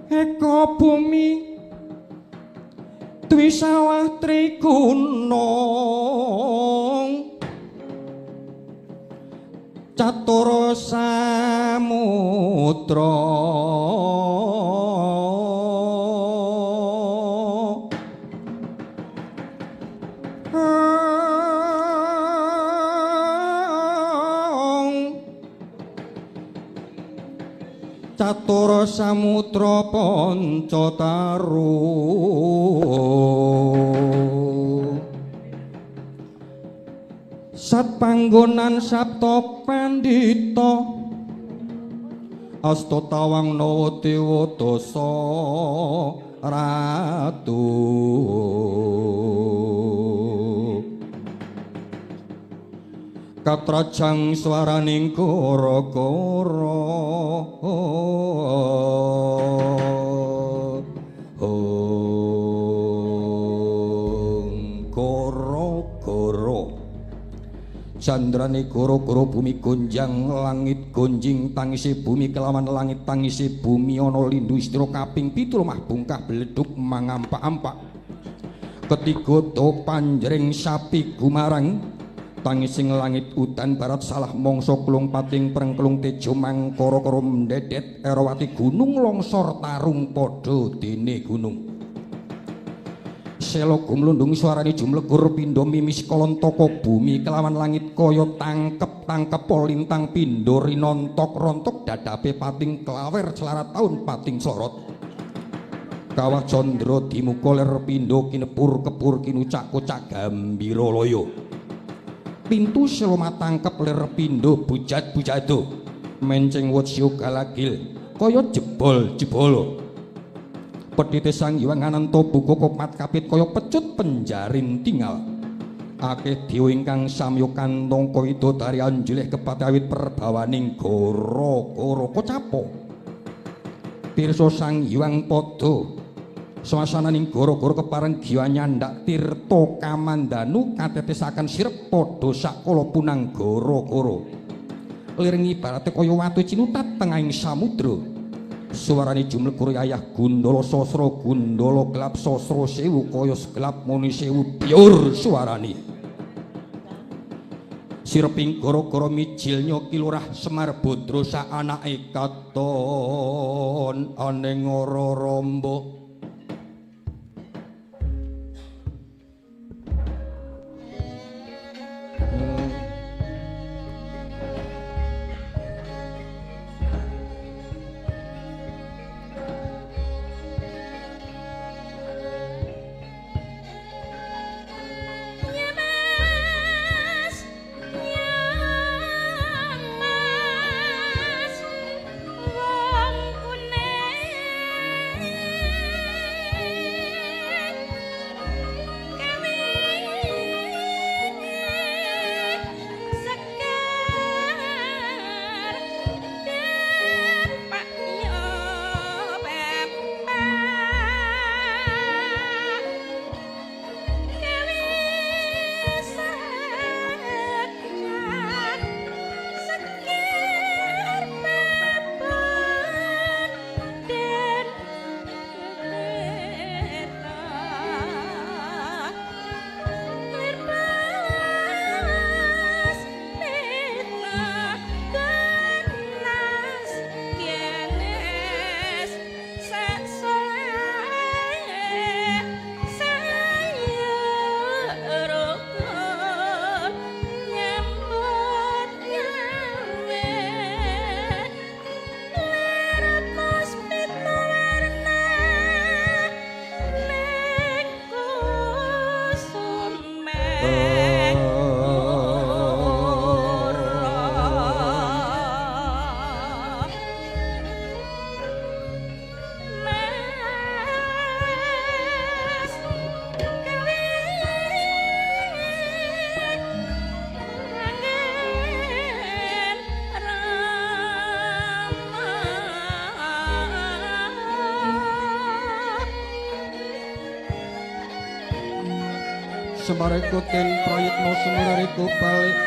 Eka bumi dwi sawah trigunung catura samudra catura samudra panca taru sat panggonan sabta pandhita asta tawang nawa dewa dasa ratu katrajang swaraning kara-kara kara-kara candrane goro-goro bumi gonjang langit gonjing tangise bumi kelawan langit tangise bumi ana lindu istira kaping 7 lemah bungkah bleduk mangampak-ampak ketiga do panjring sapi gumarang tangising langit udan barat salah mongso klung pating prengklung tejo mangkara kara mdedet erawati gunung longsor tarung padha dene gunung sela gumlundung suarane jumlegur pindha mimis kalontaka bumi kelawan langit kaya tangkep-tangkep lintang pindha rinontok rontok dadape pating klawer celarat taun pating sorot kawah candra dimuka ler pindha kinepur kepur kinucak-kocak gambira laya pintu sela matangkep lir pindha bujat-bujado menceng wot galagil kaya jebol-jebolo pedhite Sang Hyang Ananta buka kopat kapit kaya pecut penjarin tingal akeh dewa ingkang samya kantong kaida dari anjlih kepati awit perbawaning goro-goro kocapo pirsa Sang Hyang padha swasananing goro-goro kepareng giwa nyandak tirta kamandanu katetesaken sirep padha sakala punang goro-goro liring ibarate kaya watu cinutat tengahing samudra suarane jumlegur yayah gundala sasra gundala gelap sasra sewu kaya segelap muni sewu byur suarane sireping goro-goro mijilnya Ki Lurah Semar Bodro sak anake katon aning ora ramba. Semariku ten prayitno semariku balik.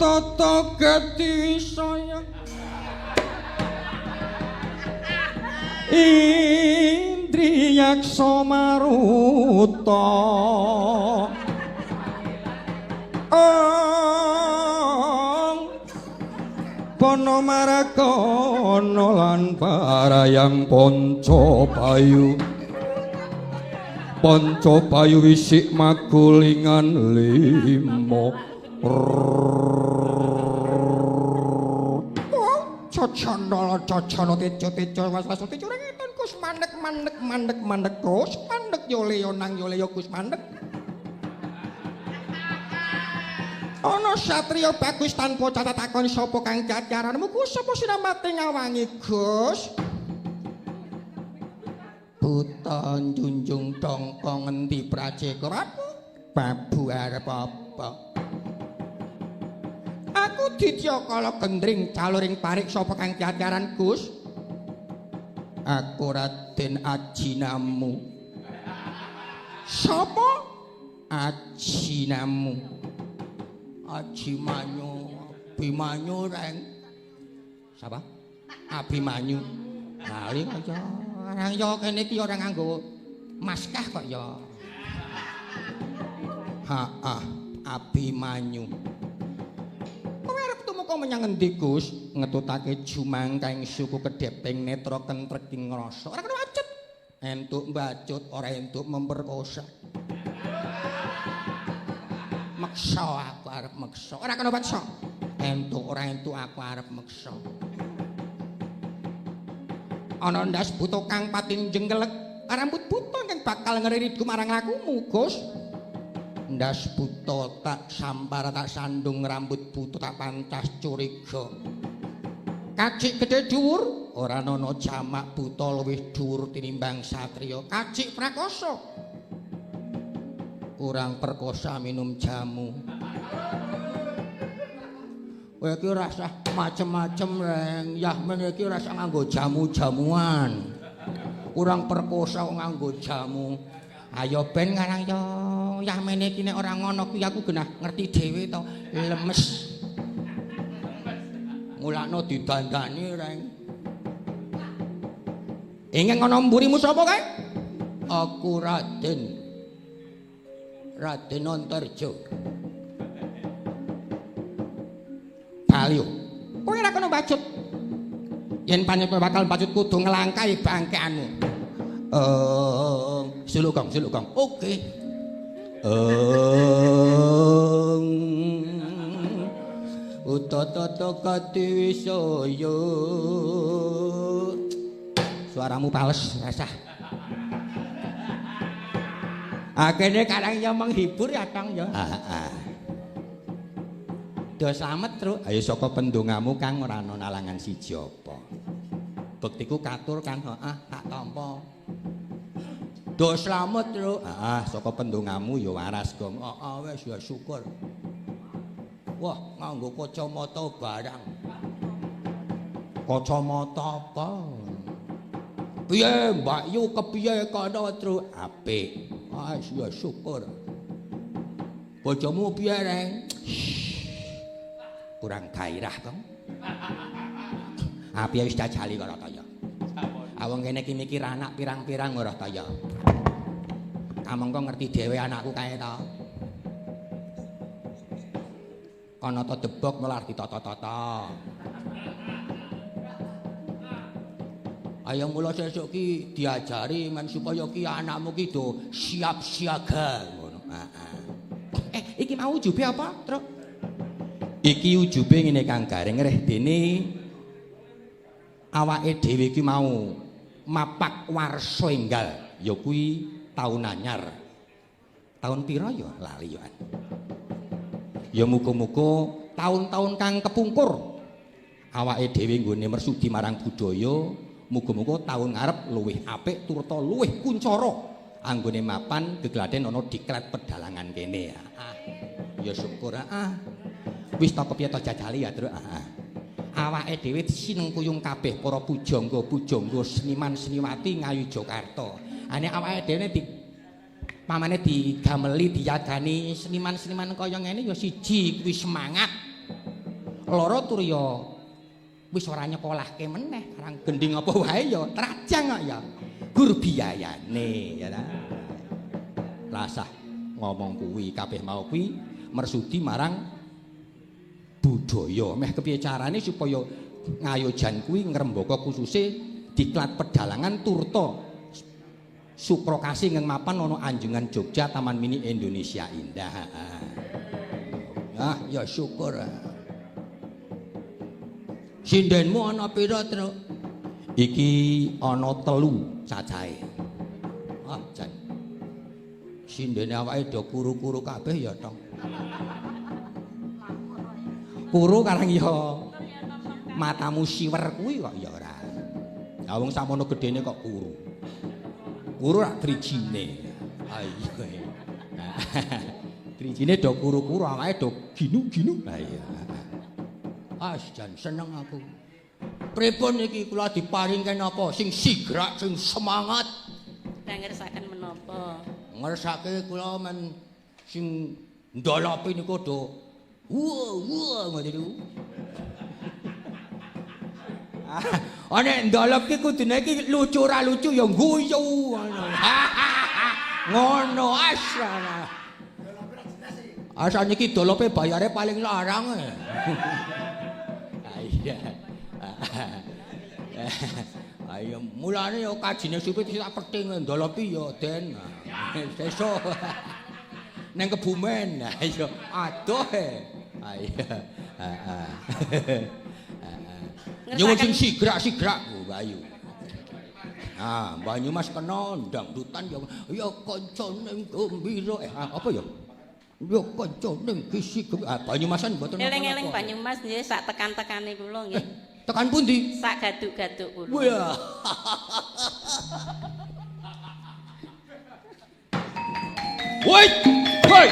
Tata gati saya Indriyaksa maruta Ong Bono marakana lan parayang panca bayu. Panca bayu wisik magulingan lima. Cocondolo cocono tejo tejo was was tejo rengetan kus mandek mandek mandek mandek kus mandek yoleo nang yoleo kus mandek. Ana satriya bagus tanpa cacat takon sapa kang jajaranmu Gus sapa sinamate ngawangi Gus. Buta njunjung dongko ngendi praceka babu arep apa? Aku Ditya Kala Gendring caluring parik sapa kang jajaran Gus? Aku Raden Ajinamu. Sapa? Ajinamu. Ajimanyu, Abimanyu reng. Sapa? Abimanyu. Lali kaya orang yo kene iki ora nganggo maskah kok ya. Ha-ah, Abimanyu. Kowe arep tumeka menyang ngendi, Gus? Ngetutake jumangkang suku kedheping netra kentreking rasa. Ora kena wacut. Entuk mbacut, ora entuk memperkosa. Meksa aku arep meksa. Ora kena paksa. Entuk ora entuk aku arep meksa. Ana ndas buta kang pating jengkelek, rambut buta kang bakal ngeriri marang lakumu, Gus. Ndas buta tak sampar tak sandung rambut buta tak pancas curiga. Kacik gedhe dhuwur, ora ana jamak buta luwih dhuwur tinimbang satriya. Kacik prakosa. Kurang perkosa minum jamu. Kowe iki ora usah macem-macem, Reng. Yah men iki ora usah nganggo jamu-jamuan. Kurang perkosa kok nganggo jamu. Ayo ben ngarang yo. Yah mene iki nek ora ngono kuwi aku genah ngerti dhewe to, lemes. Mulakno didandani, Reng. Ingkang ana mburimu sapa kae? Aku Raden. Raden Antarja. Balyo. Kowe ora kena bacut. Yen pancen kowe bakal bacut kudu nglangkahi bangkeanmu. Suluk gong, suluk gong. Oke. Utatata katiwisaya. Suaramu pales, rasah. Akene karang ya menghibur ya Kang ya. Heeh. Do slamet, Truk. Ayo saka pendongamu Kang ora ana nalangan siji apa. Bektiku katur Kang, heeh, tak tampa. Do slamet, Truk. Heeh, saka pendongamu ya waras, Gong. Heeh, wis ya syukur. Wah, nganggo kacamata barang. Kacamata apa? Piye Mbak Yu kepiye kono, Truk? Apik. Ah, ya syukur. Bojomu piye, Reng? Kurang gairah, Kang. Ah, piye wis jajali kok ta ya. Awong kene iki mikir anak pirang-pirang ora ta ya. Kamangka ngerti dhewe anakku kae ta. Kono ta debok malah ditata-tata. Ayo mula sesuk ki diajari men supaya ki anakmu ki do siap siaga ngono. Heeh. Iki mau ujube apa, Truk? Iki ujube ngene Kang Gareng, reh dene awake dhewe iki mau mapak warsa enggal ya kuwi taun anyar. Taun pira ya lali ya. Ya muga-muga taun-taun kang kepungkur awake dhewe nggone mersudi marang budaya, muga-muga taun ngarep luwih apik turta luwih kuncara anggone mapan gegladen ana diklat pedalangan kene. Ah, ya syukur. Ah. Wis ta kepiye ta jajali ya, Truk. Ah. Awake dhewe sinengkuyung kabeh para pujangga-pujangga seniman-seniwati Ngayogyakarta. Ane awake dhewe di pamane digameli diyagani seniman-seniman kaya ngene ya siji kuwi semangat. Loro tur ya wis ora nyekolahke meneh, karang gending apa wae ya trajang kok ya. Gur biayane ya ta. Rasah ngomong kuwi kabeh mau kuwi mersudi marang budaya. Meh kepiye carane supaya Ngayojan kuwi ngrembaka khususe diklat pedalangan turta Sukrokasi ngeng mapan ana Anjungan Jogja Taman Mini Indonesia Indah. Ah, ya syukur. Sindenmu ana pira, Truk? Iki ana 3 cacahe. Ah, jan. Sindene awake do kuru-kuru kabeh ya, Tong. Kuru karang ya matamu siwer kuwi kok ya ora. Lah wong samono gedene kok kuru. Kuru rak drijine. Ha iya. Drijine do kuru-kuru awake do ginu-ginu. Ha iya. Ah jan seneng aku. Pripun iki kula diparingke napa sing sigrak sing semangat? Lah ngersakaken menapa? Ngersake kula men sing ndolopi niku do wah wah ngono niku. Ah, nek ndolop ki kudune iki lucu ora lucu ya guyu ngono. Ngono asana. Asane iki dolope bayare paling larang. Iya. Ayo mulane ya kajine supit tak peting ndolopi ya Den. Sesuk. Neng Kebumen. Ayo adoh. Ayo. Heeh. Nyuwun sing sigrak-sigrak Bayu. Ah, Banyumas kena dangdutan ya ya kanca ning gembira. Apa ya? Ya kanca ning kisi ah Banyumasan mboten napa-napa. Eling-eling Banyumas nggih sak tekan-tekane kula nggih. Tekan pundi? Sak gaduk-gaduk kula. Wah. Woi, woi.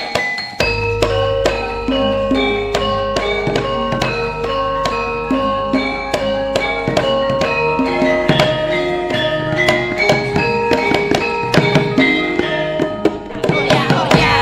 Oh ya, oh ya.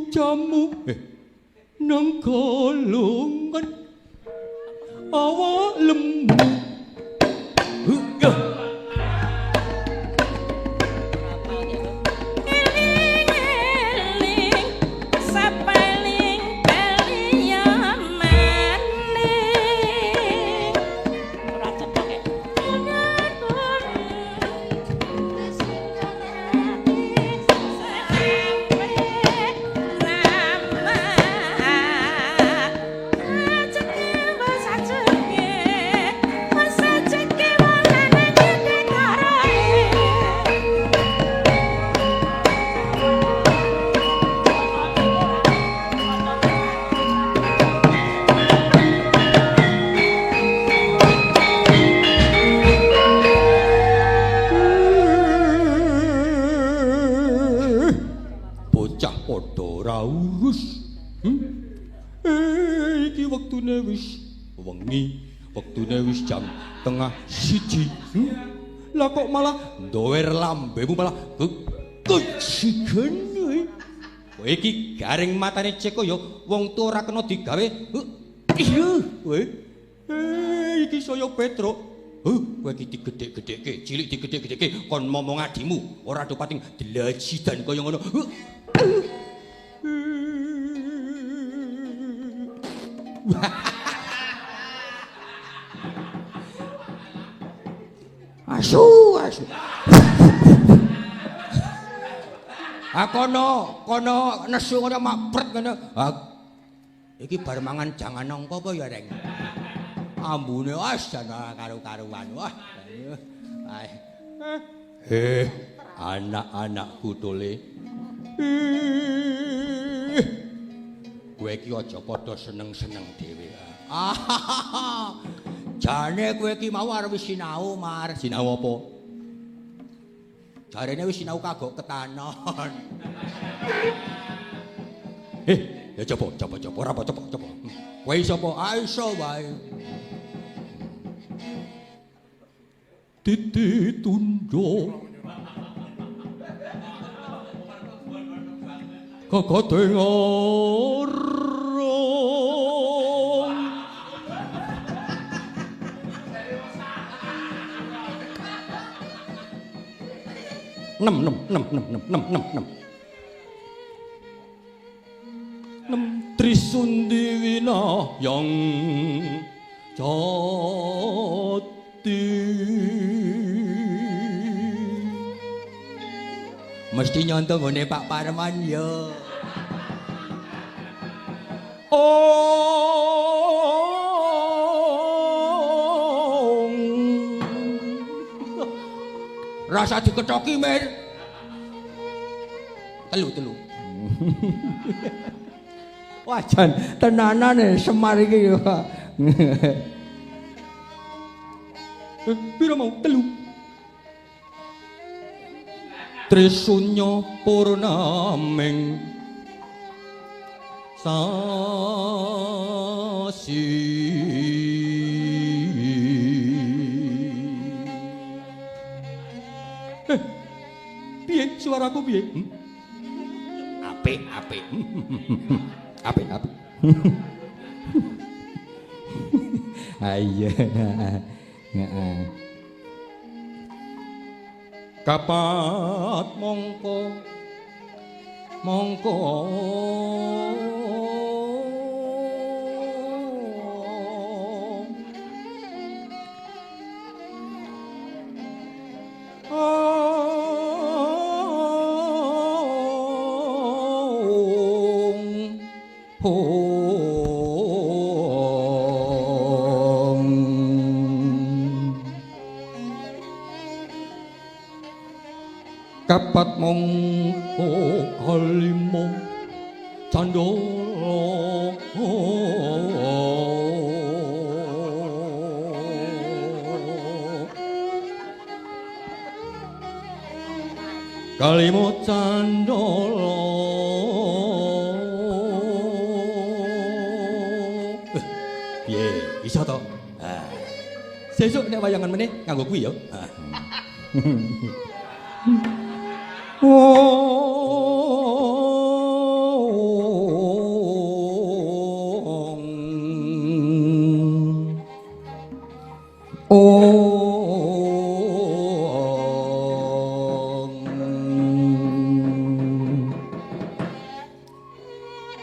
Pujamu nang golongan awak lemu. Eling-eling sapeling belian maning. Ora cocok e. Bocah padha ora urus. Iki wektune wis wengi, wektune wis jam 12:30. Lah kok malah ndower lambemu malah kecigen. Kowe iki garing matane cek ya wong tuwa ora kena digawe. Iya, kowe. Iki saya Petruk. Kowe iki digedhek-gedhekke, cilik digedhek-gedhekke kon momong adimu, ora do pating dlajidan kaya ngono. Asu, asu. Ah kono, kono nesu ngono makpret ngono. Ah iki bar mangan jangan nangka apa ya, Reng? Ambune wis jan karu-karuan. Wah. Anak-anakku tole. Kowe iki aja padha seneng-seneng dhewe. Jane kowe iki mau arep wis sinau, Mar. Sinau apa? Jarene wis sinau kagok ketanon. Ya coba, coba, coba, ora apa coba, coba. Kowe iso apa? Ah iso wae. Titi tunduk kakating arung nem nem nem nem nem nem nem nem nem Trisundi winayang jati. Mesti nyontoh nggone Pak Parman ya. Ong. Rasa dikethoki, Mir. Telu, telu. Wah, jan tenanan Semar iki ya. Piro mau? Telu. Trisunya purnaming sasi. Piye suaraku piye? Apik, apik. Apik, apik. Ayo. Heeh. Kapat mongko mongko kapat mongko kalimo candala. Kalimo candala. Piye iso to? Sesuk nek wayangan meneh nganggo kuwi ya. Oh.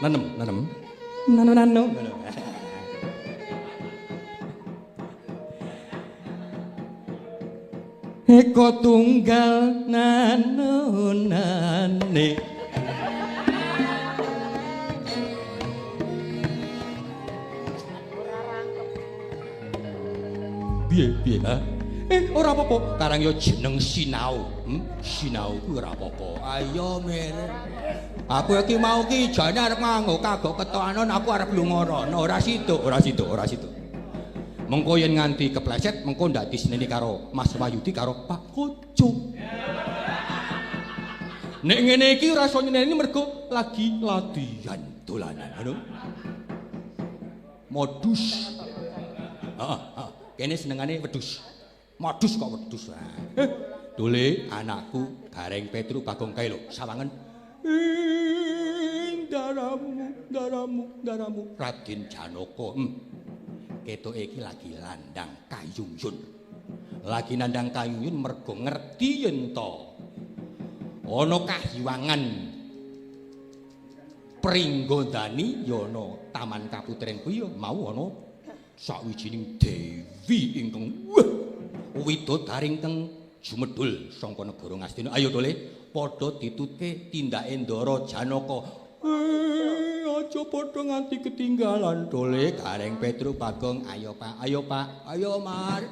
Nanem, nanem. Nano nano. Eko tunggal nano nane. Piye piye ha? Ora apa-apa, karang yo jeneng sinau. Sinau kuwi ora apa-apa. Ayo mere. Aku iki mau ki jane arep nganggo kagok ketokanon aku arep lunga rono, ora sida, ora sida, ora sida. Mengko yen nganti kepleset, mengko ndak diseneni karo Mas Wahyudi karo Pak Koco. Nek ngene iki ora iso nyeneni mergo lagi latihan dolanan, ngono. Modus. Heeh, heeh. Kene senengane wedhus. Modus kok wedhus. Dole anakku Gareng Petru Bagong kae lho, sawangen. Ing daramu, daramu, daramu Raden Janaka. Ketoke iki lagi landang kayungyun. Lagi nandang kayungyun mergo ngerti yen to ana kahiwangan Pringgondani ya ana Taman Kaputren kuwi ya mau ana sawijining dewi ingkang wah widodari ingkang jumedhul saka negara Ngastina. Ayo Dole, padha ditutke tindake Ndara Janaka. Aja padha nganti ketinggalan Dole. Gareng Petru Bagong, ayo Pak, ayo Pak, ayo Mar.